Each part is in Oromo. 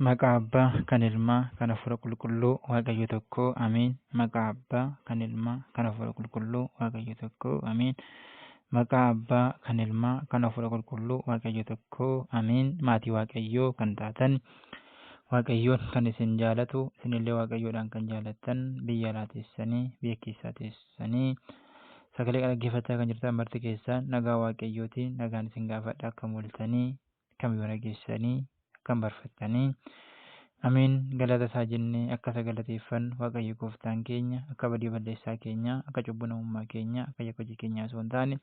Maqaa Abbaa kan Ilmaa kan Hafuura Qulqulluu Waaqayyo tokko Ameen. Maqaa Abbaa kan Ilmaa kan Hafuura Qulqulluu Waaqayyo tokko Ameen. Maqaa Abbaa kan Ilmaa kan Hafuura Qulqulluu Waaqayyo tokko Ameen. Maatii Waaqayyoo kan taatan, Waaqayyoon kan isin jaalatu, isinillee Waaqayyoodhaan kan jaalattan, biyya alaa teessanii, biyya keessaa teessanii sagalee dhaggeeffachaa kan jirtan marti keessaan nagaa Waaqayyootiin nagaan isin gaafadha. Akkam ooltanii, akkam yoona geessanii, akkam barfattanii? Ameen. Galata isaa jennee akka isa galateeffannu Waaqayyo gooftaan keenya akka badii balleessaa keenya, akka cubbuu namummaa keenya, akka yakka hojii keenyaa osoo hin taane,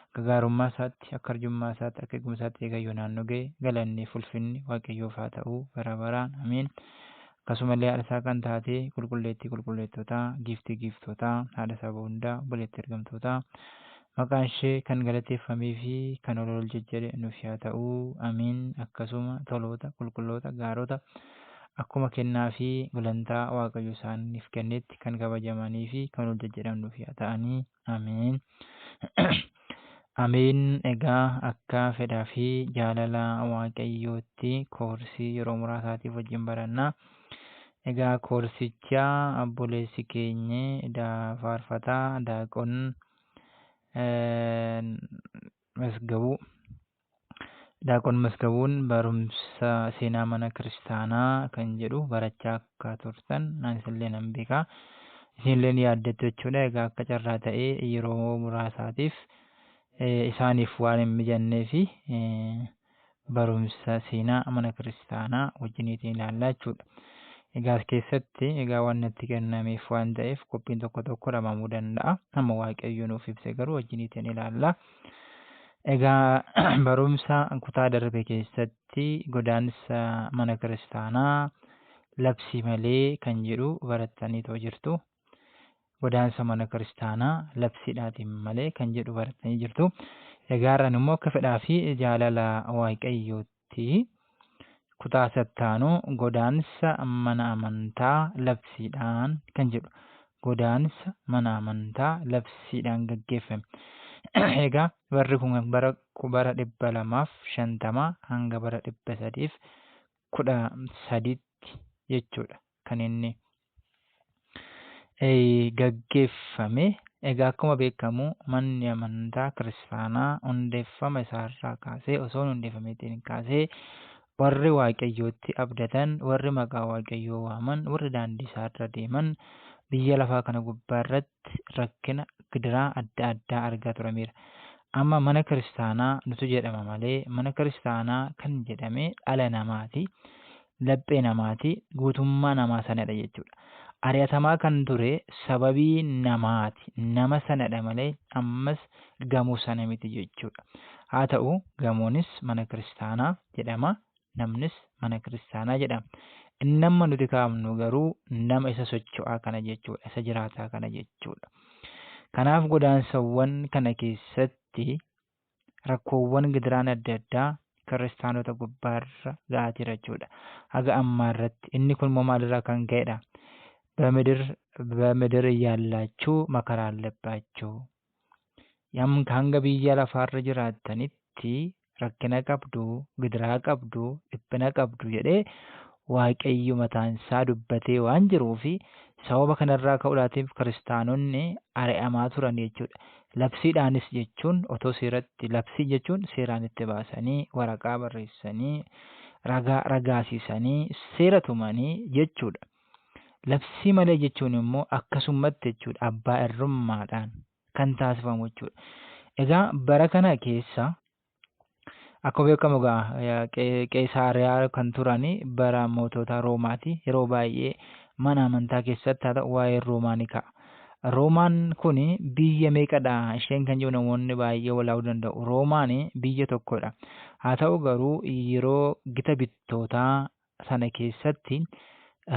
akka gaarummaa isaatti, akka arjummaa isaatti, akka eegumsa isaatti eegayyoo naannoo ga'e galanni fi ulfinni Waaqayyoof haa ta'u bara baraan. Ameen. Akkasumallee haadha isaa kan taate qulqulleettii qulqulleettotaa, giiftii giiftotaa, haadha saba hundaa, obboleettii ergamtootaa, maqaan ishee kan galateeffamee fi kan ol ol jejjedhe nuuf haa ta'u. Ameen. Akkasuma toloota, qulqulloota, gaarota akkuma kennaa fi gulantaa Waaqayyo isaaniif kennetti kan kabajamanii fi kan ol jejjedhan nuuf haa ta'anii. Ameen. Ameen. Egaa akka fedhaa fi jaalala Waaqayyootti koorsii yeroo muraasaatiif wajjin baranna. Egaa koorsicha obboleessi keenyi faarfataa Daaqon Masgabuu. Daaqon Masgabuun barumsa seenaa mana kiristaanaa kan jedhu barachaa akka turtan anis illee nan beeka. Isinillee ni yaaddattu jechuudha. Egaa akka carraa ta'ee yeroo muraasaatiif isaaniif waan hin mijannee fi barumsa seenaa mana kiristaanaa wajjiniitiin ilaallaa jechuudha. Egaa as keessatti egaa waan natti kennameef waan ta'eef qophiin tokko tokko dhabamuu danda'a. Amma Waaqayyo nuuf ibse garuu wajjiniitiin ilaalla. Egaa barumsa kutaa darbe keessatti godaansa mana kiristaanaa labsii malee kan jedhu barattaniitoo jirtu. Godaansa mana kiristaanaa labsiidhaatiin malee kan jedhu barattanii jirtu. Egaa har'an immoo akka fedhaa fi jaalala Waaqayyootti kutaa sattaanuu godaansa mana amantaa labsiidhaan kan jedhu. Godaansa mana amantaa labsiidhaan gaggeeffame. Egaa barri kun bara 250 hanga bara 313tti jechuudha kan inni gaggeeffame. Egaa akkuma beekamu manni amantaa kiristaanaa hundeeffama isaarraa kaasee, osoo hin hundeeffameetiin kaasee, warri Waaqayyootti abdatan, warri maqaa Waaqayyoo waaman, warri daandii isaarra deeman biyya lafaa kana gubbaa irratti rakkina gidiraa adda addaa argaa turameera. Amma mana kiristaanaa nutu jedhama malee mana kiristaanaa kan jedhame dhala namaati, laphee namaati, guutummaa namaa sanadha jechuudha. Ari'atamaa kan ture sababii namaati, nama sanadha malee ammas gamoo sana miti jechuudha. Haa ta'u gamoonis mana kiristaanaa jedhama, namnis mana kiristaanaa jedhama. Inni amma nuti kaafnu garuu nama isa socho'aa kana jechuudha, isa jiraataa kana jechuudha. Kanaaf godaansawwan kana keessatti rakkoowwan gidiraan adda addaa kiristaanota gubbaarra ga'aa jira jechuudha. Haga ammaa irratti inni kun immoo maalirraa kan ka'edha? በምድር በምድር እያላችሁ መከራ አለባችሁ። Hanga biyya lafaarra jiraattanitti rakkina qabdu, gidiraa qabdu, dhiphina qabdu jedhee Waaqayyo mataan isaa dubbatee waan jiruufi sababa kanarraa ka'uudhaatiif kiristaanonni ari'amaa turan jechuudha. Labsiidhaanis jechuun otoo seeratti labsii jechuun seeraan itti baasanii waraqaa barreessanii ragaa ragaasisanii seera tumanii jechuudha. Labsii malee jechuun immoo akkasumatti jechuudha, abbaa irrummaadhaan kan taasifamu jechuudha. Egaa bara kana keessa akkuma beekamu egaa Qeesaariyaa kan turan bara mootota Roomaati. Yeroo baay'ee mana amantaa keessatti haa ta'u waa'een Roomaa ni ka'a. Roomaan kun biyya meeqadha isheen kan jiru namoonni baay'ee walaa'uu danda'u. Roomaan biyya tokkodha. Haa ta'u garuu yeroo gita bittootaa sana keessatti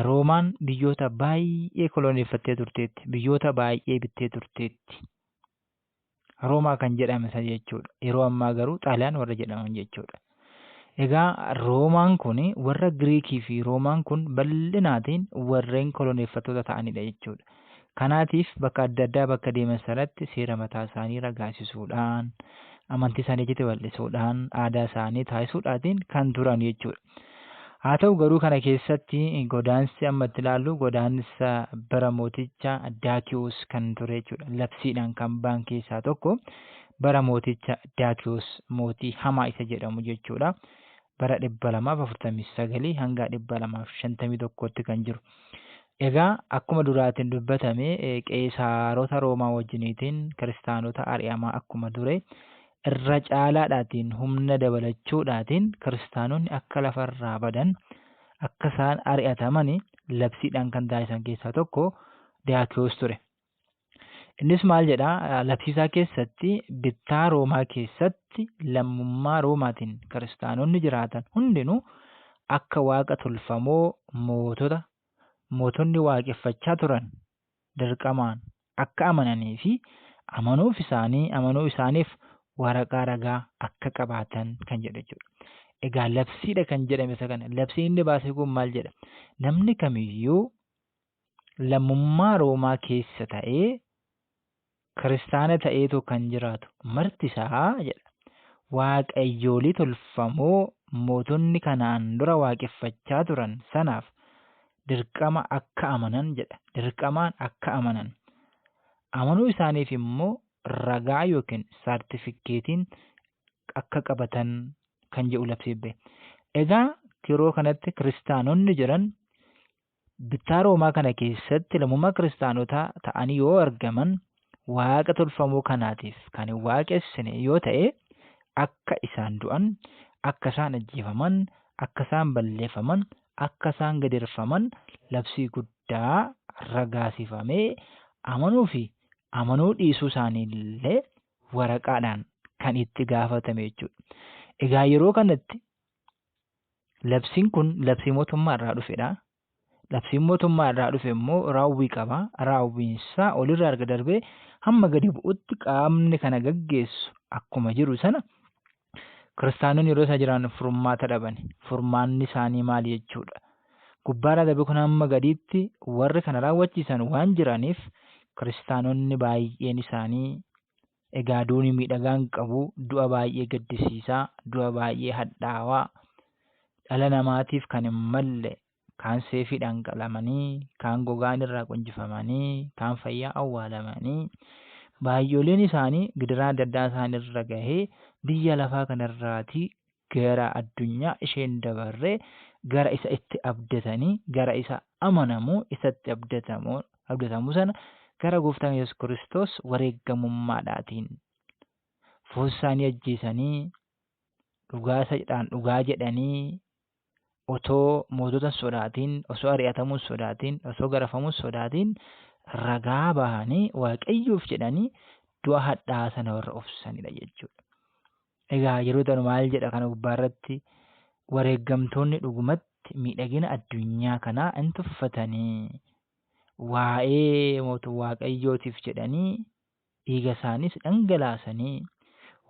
Roomaan biyyoota baay'ee koloneeffattee turteetti. Biyyoota baay'ee bittee turteetti. Roomaa kan jedhame sana jechuudha. Yeroo ammaa garuu Xaaliyaan warra jedhaman jechuudha. Egaa Roomaan kun warra Giriikii fi Roomaan kun bal'inaatiin warreen koloneeffattoota ta'anidha jechuudha. Kanaatiif bakka adda addaa bakka deeman sanatti seera mataa isaanii ragaasisuudhaan, amantii isaanii achitti bal'isuudhaan, aadaa isaanii taasisuudhaatiin kan turan jechuudha. Haa ta'u garuu kana keessatti godaansi amma itti ilaallu godaansa bara mooticha Daakiyoos kan ture jechuudha. Labsiidhaan kan ba'an keessaa tokko bara mooticha Daakiyoos mootii hamaa isa jedhamu jechuudha. Bara 249 hanga 251tti kan jiru. Egaa akkuma duraatiin dubbatame qeesaarota Roomaa wajjiniitiin kiristaanota ari'amaa akkuma ture irra caalaadhaatiin humna dabalachuudhaatiin kiristaanonni akka lafarraa badan akka isaan ari'ataman labsiidhaan kan taasisan keessaa tokko Daakiyoos ture. Innis maal jedhaa labsiisaa keessatti bittaa Roomaa keessatti lammummaa Roomaatiin kiristaanonni jiraatan hundinuu akka waaqa tolfamoo mootota mootonni waaqeffachaa turan dirqamaan akka amananii fi amanuuf isaanii amanuu isaaniif waraqaa ragaa akka qabaatan kan jedhu jechuudha. Egaa labsiidha kan jedhame isa kana. Labsiin inni baase kun maal jedha? Namni kamiyyuu lammummaa Roomaa keessa ta'ee kiristaana ta'eetu kan jiraatu marti isaa jedha. Waaqayyoolii tolfamoo mootonni kanaan dura waaqeffachaa turan sanaaf dirqama akka amanan jedha. Dirqamaan akka amanan. Amanuu isaaniif immoo ragaa yookiin saartifikkeetiin akka qabatan kan jedhu labsee bahe. Egaa yeroo kanatti kiristaanonni jiran bittaa Roomaa kana keessatti lammummaa kiristaanotaa ta'anii yoo argaman waaqa tolfamoo kanaatiif kan hin waaqessine yoo ta'e akka isaan du'an, akka isaan ajjeefaman, akka isaan balleeffaman, akka isaan gadirfaman labsii guddaa ragaasifamee amanuu fi amanuu dhiisuu isaaniillee waraqaadhaan kan itti gaafatame jechuudha. Egaa yeroo kanatti labsiin kun labsii mootummaa irraa dhufedha. Labsiin mootummaa irraa dhufe immoo raawwii qaba. Raawwiinsaa olirraa erga darbee hamma gadi bu'utti qaamni kana gaggeessu akkuma jiru sana kiristaanonni yeroo isa jiran furmaata dhaban. Furmaanni isaanii maali jechuudha. Gubbaarraa darbe kun hamma gadiitti warri kana raawwachiisan waan jiraniif kiristaanonni baay'een isaanii egaa duuni miidhagaan qabu du'a baay'ee gaddisiisaa, du'a baay'ee hadhaawaa dhala namaatiif kan hin malle kaan seefiidhaan qalamanii, kaan gogaan irraa qunjifamanii, kaan fayyaa awwaalamanii baay'oleen isaanii gidiraa adda addaa isaan irra gahee biyya lafaa kanarraatii gara addunyaa isheen dabarree gara isa itti abdatanii gara isa amanamuu isatti abdatamuu sana gara gooftaan Yesuus Kiristoos wareegamummaadhaatiin foon isaanii ajjeesanii dhugaa isaadhaan dhugaa jedhanii otoo mootota hin sodaatiin, osoo ari'atamuu hin sodaatiin, osoo garafamuu hin sodaatiin ragaa bahanii Waaqayyoof jedhanii du'a hadhaa'aa sana warra obsanidha jechuudha. Egaa yeroo ta'u maal jedha kana gubbaarratti wareeggamtoonni dhugumatti miidhagina addunyaa kanaa hin tuffatanii waa'ee mootu Waaqayyootiif jedhanii dhiiga isaaniis dhangalaasanii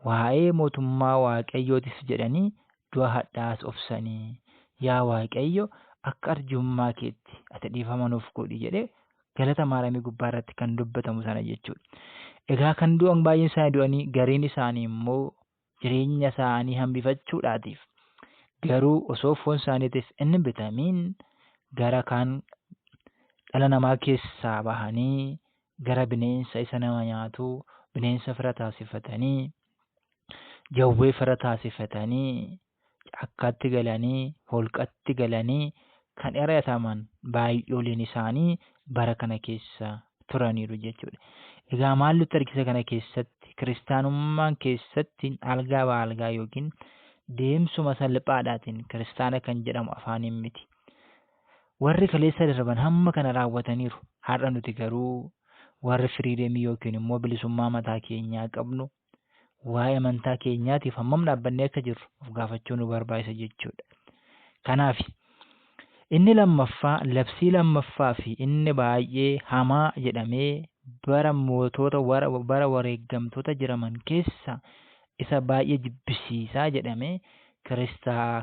waa'ee mootummaa Waaqayyootiif jedhanii du'a hadhaa'aas obsanii yaa Waaqayyo akka arjummaa keetti ati dhiifama nuuf godhi jedhee galata maaramii gubbaa irratti kan dubbatamu sana jechuudha. Egaa kan du'an baay'een isaanii du'anii gariin isaanii immoo jireenya isaanii hambifachuudhaatiif garuu osoo foon isaaniitiif hin bitamiin gara kaan dhala namaa keessaa bahanii gara bineensa isa nama nyaatu bineensa fira taasifatanii jawwee fira taasifatanii caakkaatti galanii holqatti galanii kan ari'ataman baay'ooliin isaanii bara kana keessa turaniiru jechuudha. Egaa maal nutti argisa kana keessatti kiristaanummaan keessatti algaa baalgaa yookiin deemsuma salphaadhaatiin kiristaana kan jedhamu afaaniin miti. Warri kaleessa darban hamma kana raawwataniiru. Har'a nuti garuu warri firiideemii yookiin immoo bilisummaa mataa keenyaa qabnu waa'ee amantaa keenyaatiif hammam dhaabbannee akka jirru of gaafachuu nu barbaachisa jechuudha. Kanaaf inni lammaffaa labsii lammaffaa fi inni baay'ee hamaa jedhamee bara mootota bara wareeggamtoota jiraman keessa isa baay'ee jibbisiisaa jedhamee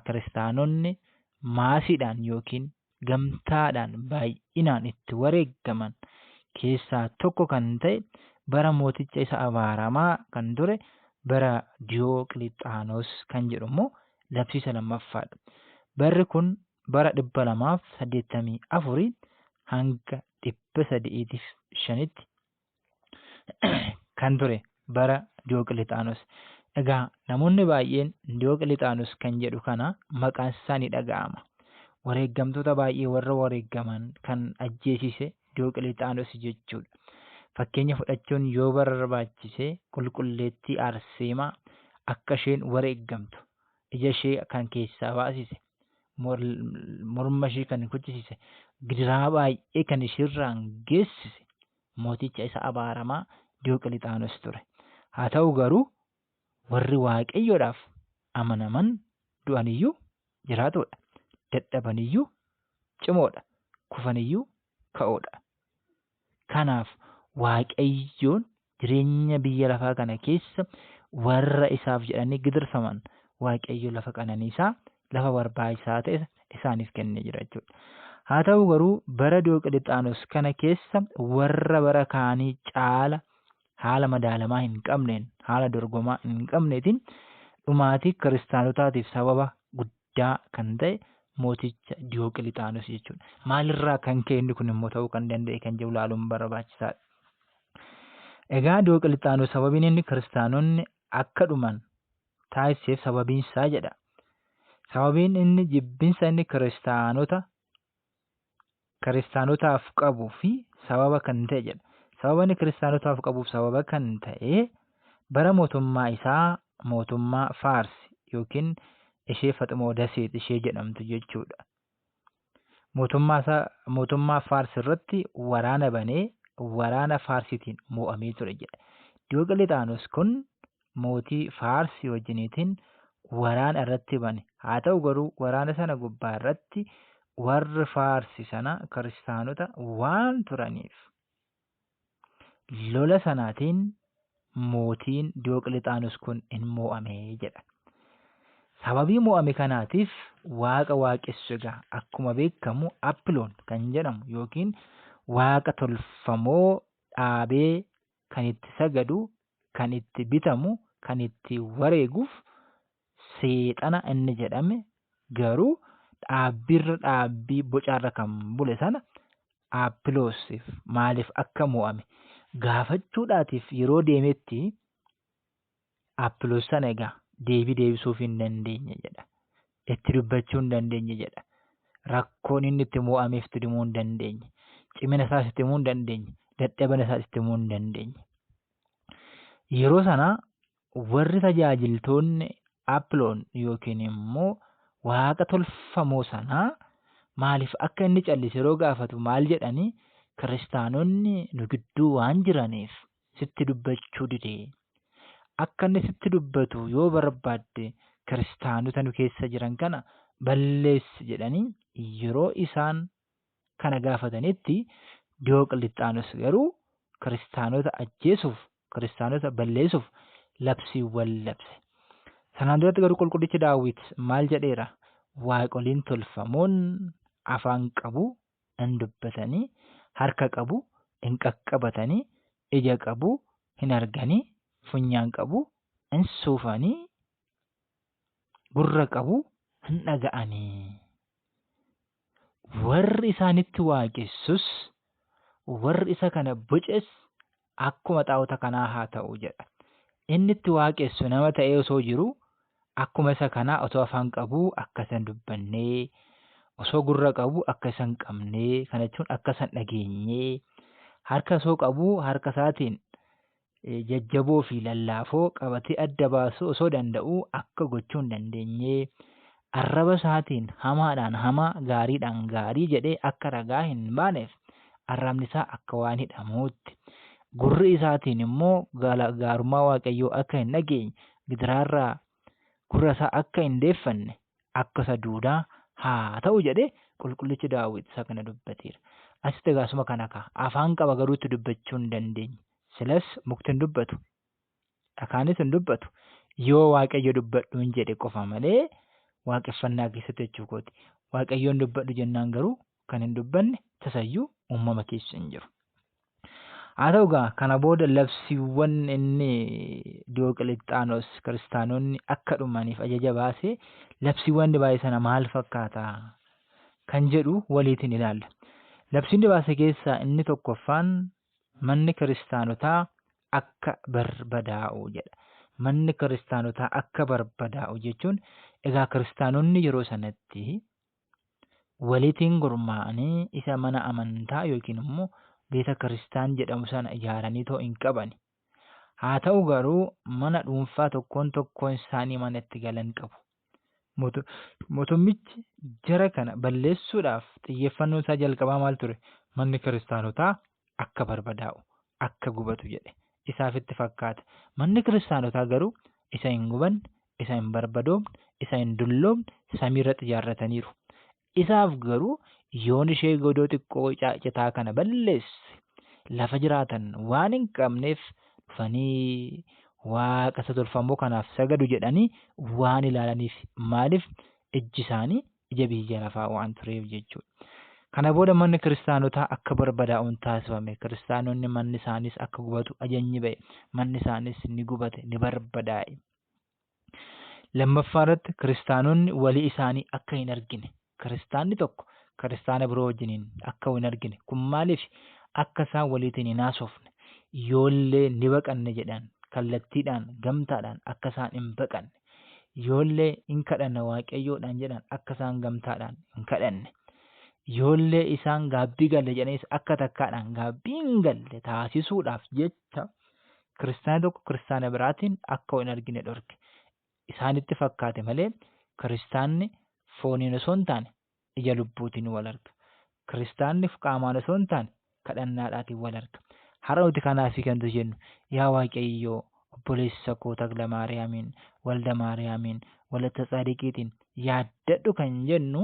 kiristaanonni maasiidhaan yookiin gamtaadhaan baay'inaan itti wareeggaman keessaa tokko kan ta'e bara mooticha isa abaaramaa kan ture bara Diyooqilixaanos kan jedhu immoo labsiisa lammaffaadha. Barri kun bara 284 hanga 305tti kan ture bara Diyooqilixaanos. Egaa namoonni baay'een Diyooqilixaanos kan jedhu kana maqaan isaa ni dhaga'ama. Wareeggamtoota baay'ee warra wareeggaman kan ajjeesise Diyooqilixaanos jechuudha. Fakkeenya fudhachuun yoo barbaachise qulqulleettii Arseemaa akka isheen wareeggamtu ija ishee kan keessaa baasise, morma ishee kan kuchisiise, gidiraa baay'ee kan isheerraan geessise mooticha isa abaaramaa Diyooqilixaanos ture. Haa ta'u garuu warri Waaqayyoodhaaf amanaman du'aniyyuu jiraatoodha. Dadhabaniyyuu cimoodha. Kufaniyyuu ka'oodha. Kanaaf Waaqayyoon jireenya biyya lafaa kana keessa warra isaaf jedhanii gidirfaman Waaqayyo lafa qananiisaa, lafa barbaachisaa ta'e isaaniif kennee jira jechuudha. Haa ta'u garuu bara Diyooqilixaanos kana keessa warra bara kaanii caala haala madaalamaa hin qabneen, haala dorgomaa hin qabneetiin dhumaatii kiristaanotaatiif sababa guddaa kan ta'e mooticha Diyooqilixaanos jechuudha. Maalirraa kan ka'e inni kun immoo ta'uu kan danda'e kan jedhu ilaaluun barbaachisaadha. Egaa Diyooqilixaanos sababiin inni kiristaanonni akka dhuman taasiseef sababiin isaa jedha. Sababiin inni jibbinsa inni kiristaanotaaf qabuu fi sababa kan ta'e jedha. Sababa inni kiristaanotaaf qabuuf sababa kan ta'e bara mootummaa isaa mootummaa Faarsi yookiin ishee Faximoo Daseet ishee jedhamtu jechuudha. Mootummaa isaa mootummaa Faars irratti waraana banee waraana Faarsiitiin mo'amee ture jedha. Diyooqilixaanos kun mootii Faarsi wajjiniitiin waraana irratti bane. Haa ta'u garuu waraana sana gubbaa irratti warri Faarsi sana kiristaanota waan turaniif lola sanaatiin mootiin Diyooqilixaanos kun in mo'ame jedha. Sababii mo'ame kanaatiif waaqa waaqessu egaa akkuma beekamu Appiloon kan jedhamu yookiin waaqa tolfamoo dhaabee kan itti sagadu, kan itti bitamu, kan itti wareeguuf seexana inni jedhame garuu dhaabbiirra dhaabbii bocaarra kan bule sana Appiloosiif maaliif akka mo'ame gaafachuudhaatiif yeroo deemetti Appiloos sana egaa deebii deebisuuf hin dandeenye jedha. Itti dubbachuu hin dandeenye jedha. Rakkoon inni itti mo'ameef itti himuu hin dandeenye. Cimina isaas itti himuu hin dandeenye. Dadhabina isaas itti himuu hin dandeenye. Yeroo sana warri tajaajiltoonni Appiloon yookiin immoo waaqa tolfamoo sanaa maaliif akka inni callise yeroo gaafatu maal jedhanii kiristaanonni nu gidduu waan jiraniif sitti dubbachuu dide. Akka inni sitti dubbatu yoo barbaadde kiristaanota nu keessa jiran kana balleessi jedhanii yeroo isaan kana gaafatanitti Diyooqilixaanos garuu kiristaanota ajjeesuuf, kiristaanota balleessuuf labsiiwwan labse. Sanaan duratti garuu qulqullichi Daawit maal jedheera? Waaqoliin tolfamoon afaan qabu hin dubbatanii, harka qabu hin qaqqabatanii, ija qabu hin arganii, funyaan qabu hin suufanii, gurra qabu hin dhaga'anii. Warri isaanitti waaqessus, warri isa kana boces akkuma xaa'ota kanaa haa ta'u jedha. Inni itti waaqessu nama ta'ee osoo jiru akkuma isa kanaa osoo afaan qabuu akka isa hin dubbannee, osoo gurra qabuu akka isa hin qabnee, kana jechuun akka isa hin dhageenyee, harka osoo qabuu harka isaatiin jajjaboo fi lallaafoo qabatee adda baasuu osoo danda'uu akka gochuu hin dandeenyee, arraba isaatiin hamaadhaan hamaa, gaariidhaan gaarii jedhee akka ragaa hin baaneef arrabni isaa akka waan hidhamuutti, gurri isaatiin immoo gaarummaa Waaqayyoo akka hin dhageenye, gidiraarraa gurra isaa akka hin deeffanne akka isa duudaa haa ta'u jedhee qulqullichi Daawit isa kana dubbateera. Asitti egaa asuma kana ka'a. Afaan qaba garuu itti dubbachuu hin dandeenye. Silas mukti hin dubbatu. Dhakaanis hin dubbatu. Yoo Waaqayyo dubbadhuun jedhe qofa malee waaqeffannaa keessatti jechuu kooti. Waaqayyoon dubbadhu jennaan garuu kan hin dubbanne tasayyuu uumama keessa hin jiru. Haa ta'u egaa kana booda labsiiwwan inni Diyooqilixaanos kiristaanonni akka dhumaniif ajaja baase labsiiwwan inni baase sana maal fakkaata? Kan jedhu waliitiin ilaalla. Labsiin baase keessaa inni tokkoffaan manni kiristaanotaa akka barbadaa'u jedha. Manni kiristaanotaa akka barbadaa'u jechuun egaa kiristaanonni yeroo sanatti waliitiin gurmaa'anii isa mana amantaa yookiin immoo beeta kiristaan jedhamu sana ijaaranii too hin qabani. Haa ta'u garuu mana dhuunfaa tokkoon tokkoon isaanii mana itti galan qabu. Mootummichi jara kana balleessuudhaaf xiyyeeffannoon isaa jalqabaa maal ture? Manni kiristaanotaa akka barbadaa'u, akka gubatu jedhe. Isaaf itti fakkaata. Manni kiristaanotaa garuu isa hin gubanne, isa hin barbadoomne, isa hin dulloomne samiirratti ijaarrataniiru. Isaaf garuu yoon ishee godoo xiqqoo citaa kana balleesse lafa jiraatan waan hin qabneef dhufanii waaqa isa tolfamoo kanaaf sagadu jedhanii waan ilaalaniif maaliif ijji isaanii ija biyya lafaa waan tureef jechuudha. Kana booda manni kiristaanotaa akka barbadaa'uun taasifame. Kiristaanonni manni isaaniis akka gubatu ajajni ba'e. Manni isaanis ni gubate, ni barbadaa'e. Lammaffaa irratti kiristaanonni walii isaanii akka hin argine. Kiristaanni tokko kiristaana biroo wajjiniin akka hin argine. Kun maaliif akka isaan waliitiin hin haasofne yoollee ni baqanne jedhan kallattiidhaan gamtaadhaan akka isaan hin baqanne. Yoollee hin kadhanna waaqayyoodhaan jedhan akka isaan gamtaadhaan hin kadhanne. Yoollee isaan gaabbii galle jedhanis akka takkaadhaan gaabbii hin galle taasisuudhaaf jecha kiristaana tokko kiristaana biraatiin akka hin argine dhorke. Isaanitti fakkaate malee kiristaanni fooniin osoo hin taane ija lubbuutiin wal arga. Kiristaanni qaamaan osoo hin taane kadhannaadhaatiin wal arga. Har'a nuti kanaaf kan nuti jennu yaa Waaqayyoo obboleessa koo Tagla Maariyaamiin, Walda Maariyaamiin, Walatta Tsaadiqiitiin yaaddadhu kan jennu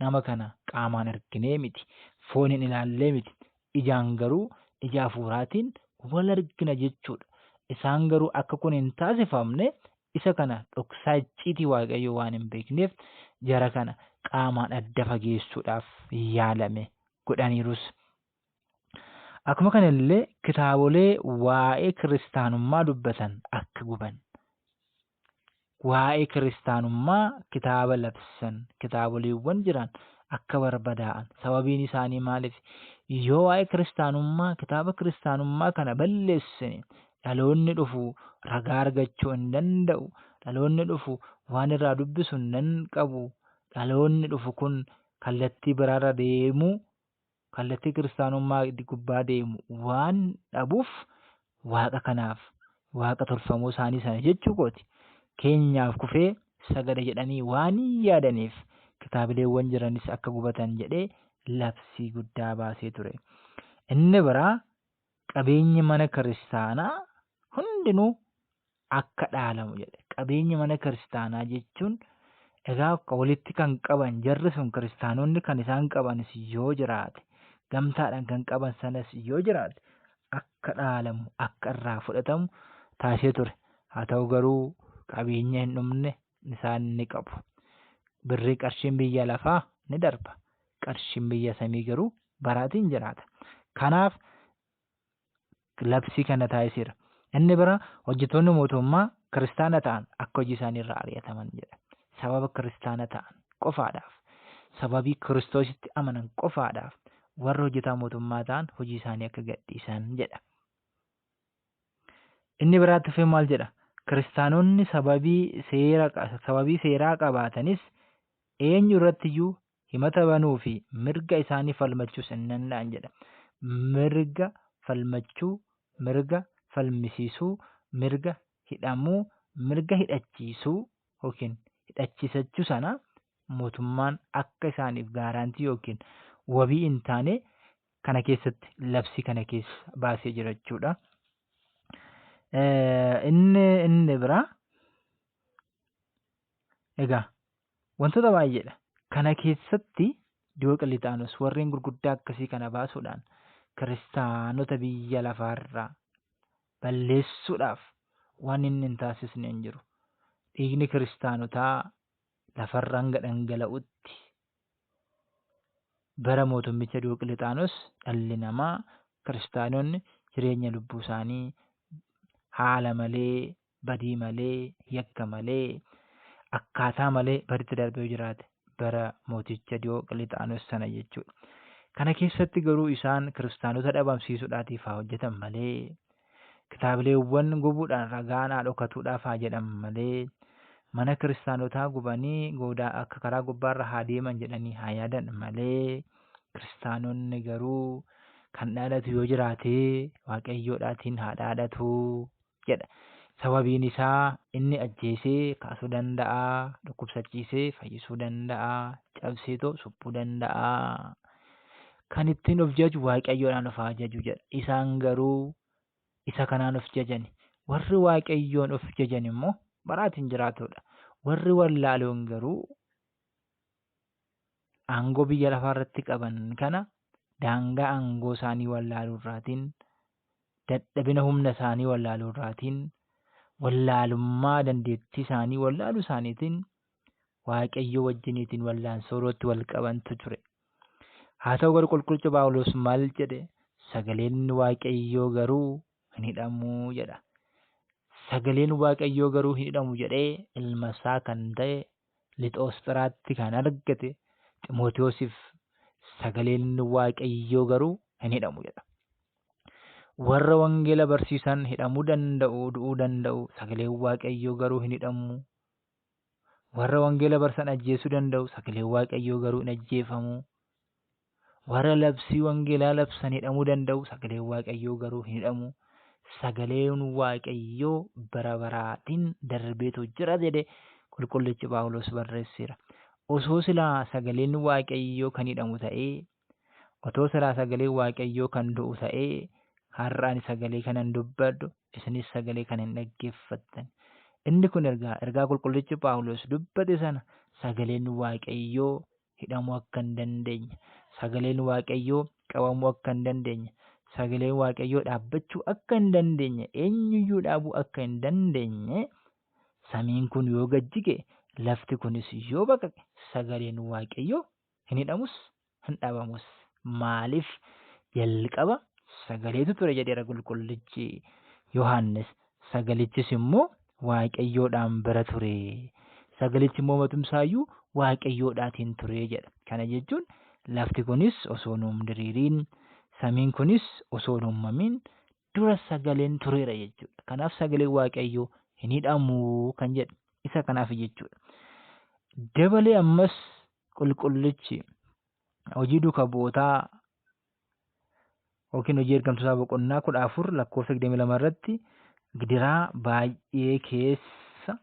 nama kana qaamaan arginee miti. Fooniin ilaallee miti. Ijaan garuu ija hafuuraatiin wal argina jechuudha. Isaan garuu akka kun hin taasifamne isa kana dhoksaa icciitii Waaqayyoo waan hin beekneef jara kana qaamaan adda fageessuudhaaf yaalame godhaniirus. Akkuma kana illee kitaabolee waa'ee kiristaanummaa dubbatan akka guban, waa'ee kiristaanummaa kitaaba labsan, kitaaboleewwan jiran akka barbadaa'an. Sababiin isaanii maaliif? Yoo waa'ee kiristaanummaa kitaaba kiristaanummaa kana balleessine dhaloonni dhufu ragaa argachuu hin danda'u. Dhaloonni dhufu waan irraa dubbisu hin qabu. Dhaloonni dhufu kun kallattii biraarra deemuu kallattii kiristaanummaa gubbaa deemu waan dhabuuf waaqa kanaaf waaqa tolfamoo isaanii sana jechuu kooti. Keenyaaf kufee sagada jedhanii waan yaadaniif kitaabileewwan jiranis akka gubatan jedhee labsii guddaa baasee ture. Inni biraa qabeenyi mana kiristaanaa hundinuu akka dhaalamu jedhe. Qabeenyi mana kiristaanaa jechuun egaa walitti kan qaban jarri sun kiristaanonni kan isaan qabanis yoo jiraate gamtaadhaan kan qaban sanas yoo jiraate akka dhaalamu akka irraa fudhatamu taasisee ture. Haa ta'u garuu qabeenya hin dhumne isaan ni qabu. Birrii qarshiin biyya lafaa ni darba. Qarshiin biyya samii garuu baraatiin jiraata. Kanaaf labsii kana taasiseera. Inni bira hojjettoonni mootummaa kiristaana ta'an akka hojii isaanii irraa ari'ataman jedha. Sababa kiristaana ta'an qofaadhaaf, sababii kiristoositti amanan qofaadhaaf warra hojjetaa mootummaa ta'an hojii isaanii akka gadhiisan jedha. Inni biraatti dhufee maal jedha? Kiristaanonni sababii seera sababii seeraa qabaatanis eenyu irrattiyyuu himata banuu fi mirga isaanii falmachuus hin danda'an jedha. Mirga falmachuu, mirga falmisiisuu, mirga hidhamuu, mirga hidhachiisuu yookiin hidhachiisachuu sana mootummaan akka isaaniif gaaraantii yookiin wabii hin taane kana keessatti labsii kana keessa baasee jira jechuudha. Inni biraa egaa wantoota baay'eedha. Kana keessatti Diyooqilixaanos warreen gurguddaa akkasii kana baasuudhaan kiristaanota biyya lafaarraa balleessuudhaaf waan inni hin taasisne hin jiru. Dhiigni kiristaanotaa lafarra hanga dhangala'utti bara mootummicha Diyooqilixaanos dhalli namaa kiristaanonni jireenya lubbuu isaanii haala malee, badii malee, yakka malee, akkaataa malee baditti darbee jiraate Bara mooticha Diyooqilixaanos sana jechuudha. Kana keessatti garuu isaan kiristaanota dhabamsiisuudhaatiif haa hojjetan malee, kitaabileewwan gubuudhaan ragaan haa dhokatuudhaaf haa jedhan malee, mana kiristaanotaa gubanii goodaa akka karaa gubbaarra haa deeman jedhanii haa yaadan malee, kiristaanonni garuu kan dhaadatu yoo jiraate Waaqayyoodhaatiin haa dhaadatu jedha. Sababiin isaa inni ajjeesee kaasuu danda'a, dhukkubsachiisee fayyisuu danda'a, cabseetoo suphuu danda'a. Kan ittiin of jaju Waaqayyoodhaan of haa jaju jedha. Isaan garuu isa kanaan of jajani. Warri Waaqayyoon of jajan immoo baraatiin jiraatudha. Warri wallaaloon garuu aangoo biyya lafaa irratti qaban kana daangaa aangoo isaanii wallaaluu irraatiin, dadhabina humna isaanii wallaaluu irraatiin, wallaalummaa dandeettii isaanii wallaaluu isaaniitiin Waaqayyo wajjiniitiin wallaansoo irratti wal qabantu ture. Haa ta'u garuu qulqullichi Phaawulos maal jedhe? Sagaleen Waaqayyoo garuu hin hidhamu jedha. Sagaleen Waaqayyoo garuu hin hidhamu jedhee ilma isaa kan ta'e Lixoosxiraatti kan argate Ximootiyoosiif sagaleen Waaqayyoo garuu hin hidhamu jedha. Warra wangeela barsiisan hidhamuu danda'u, du'uu danda'u, sagaleen Waaqayyoo garuu hin hidhamu. Warra wangeela barsiisan ajjeesuu danda'u, sagaleen Waaqayyoo garuu hin ajjeefamu. Warra labsii wangeelaa labsan hidhamuu danda'u, sagaleen Waaqayyoo garuu hin hidhamu. Sagaleen Waaqayyoo bara baraatiin darbeetu jira jedhe qulqullichi Phaawulos barreesseera. Osoo silaa sagaleen Waaqayyoo kan hidhamu ta'ee, otoo silaa sagaleen Waaqayyoo kan du'u ta'ee, har'a ani sagalee kanan dubbadhu, isinis sagalee kana hin dhaggeeffattan. Inni kun ergaa qulqullichi Phaawulos dubbate sana sagaleen Waaqayyoo hidhamuu akka hin dandeenye, sagaleen Waaqayyoo qabamuu akka hin dandeenye, sagaleen Waaqayyoo dhaabbachuu akka hin dandeenye, eenyuyyuu dhaabuu akka hin dandeenye, samiin kun yoo gad jige, lafti kunis yoo baqaqe, sagaleen Waaqayyoo hin hidhamus hin dhabamus. Maaliif? Jalqaba sagaleetu ture jedheera qulqullichi Yohaannis. Sagalichis immoo Waaqayyoodhaan bira ture. Sagalichi immoo matumsaayyuu Waaqayyoodhaatiin ture jedha. Kana jechuun lafti kunis osoo hin diriiriin, samiin kunis osoo hin uumamin dura sagaleen tureera jechuudha. Kanaaf sagaleen Waaqayyoo hin hidhamu kan jedhu isa kanaaf jechuudha. Dabalee ammas qulqullichi hojii duuka bu'ootaa yookiin hojii ergamtootaa boqonnaa 14 lakkoofsa 22 irratti gidiraa baay'ee keessa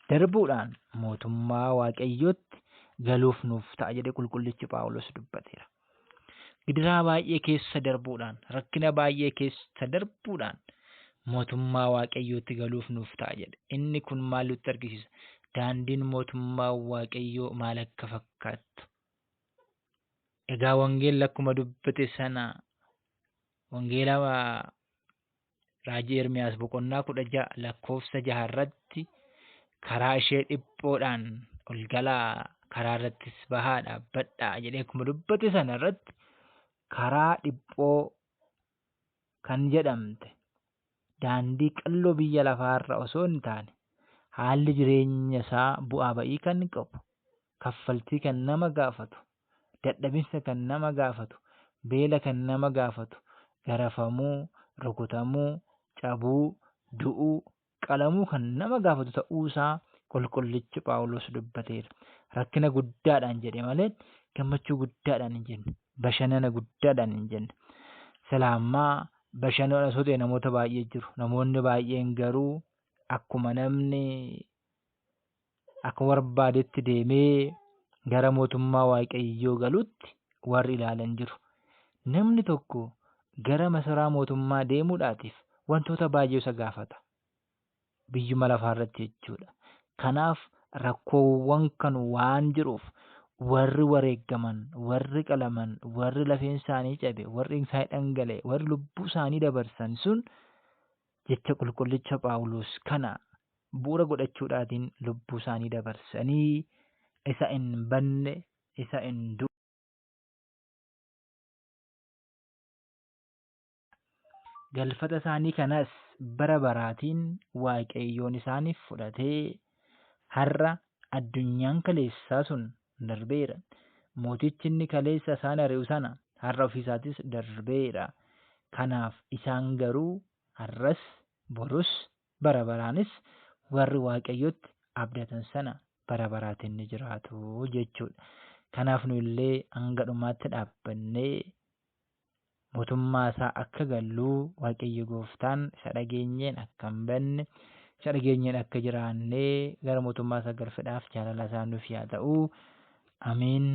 darbuudhaan mootummaa Waaqayyootti galuuf nuuf ta'a jedhee qulqullichi Phaawulos dubbateera. Gidiraa baay'ee keessa darbuudhaan, rakkina baay'ee keessa darbuudhaan mootummaa Waaqayyootti galuuf nuuf ta'a jedhe. Inni kun maal nutti argisiisa? Daandiin mootummaa Waaqayyoo maal akka fakkaattu. Egaa wangeelli akkuma dubbate sana wangeela raajii Ermiyaas boqonnaa 16 lakkoofsa 6 irratti karaa ishee dhiphoodhaan ol galaa, karaa irrattis bahaa dhaabbadhaa jedhee akkuma dubbate sana irratti karaa dhiphoo kan jedhamte daandii qalloo biyya lafaarra osoo hin taane haalli jireenya isaa bu'aa ba'ii kan qabu, kaffaltii kan nama gaafatu, dadhabinsa kan nama gaafatu, beela kan nama gaafatu, garafamuu, rukutamuu, cabuu, du'uu, qalamuu kan nama gaafatu ta'uusaa qulqullichi Phaawulos dubbateera. Rakkina guddaadhaan jedhe malee gammachuu guddaadhaan hin jenne, bashannana guddaadhaan hin jenne. Silaa ammaa bashannana osoo ta'e namoota baay'ee jiru. Namoonni baay'een garuu akkuma namni akkuma barbaadetti deemee gara mootummaa Waaqayyoo galutti warri ilaalan jiru. Namni tokko gara masaraa mootummaa deemuudhaatiif wantoota baay'ee isa gaafata. Biyyuma lafaarratti jechuudha. Kanaaf rakkoowwan kan waan jiruuf warri wareeggaman, warri qalaman, warri lafeen isaanii cabe, warri isaanii dhangala'e, warri lubbuu isaanii dabarsan sun jecha qulqullicha Phaawulos kana bu'uura godhachuudhaatiin lubbuu isaanii dabarsanii isa hin banne, isa hin Galfata isaanii kanas bara baraatiin Waaqayyoon isaaniif fudhatee har'a addunyaan kaleessaa sun darbeera. Mootichi inni kaleessa isaan ari'u sana har'a ofiisaatis darbeera. Kanaaf isaan garuu har'as borus bara baraanis warri Waaqayyotti abdatan sana bara baraatiin ni jiraatu jechuudha. Kanaaf nu illee hanga dhumaatti dhaabbannee mootummaa isaa akka galluu Waaqayyo gooftaan isa dhageenyeen akka hin banne isa dhageenyeen akka jiraannee gara mootummaa isaa galfedhaaf jaalala isaa nuuf yaa ta'u. Amiin.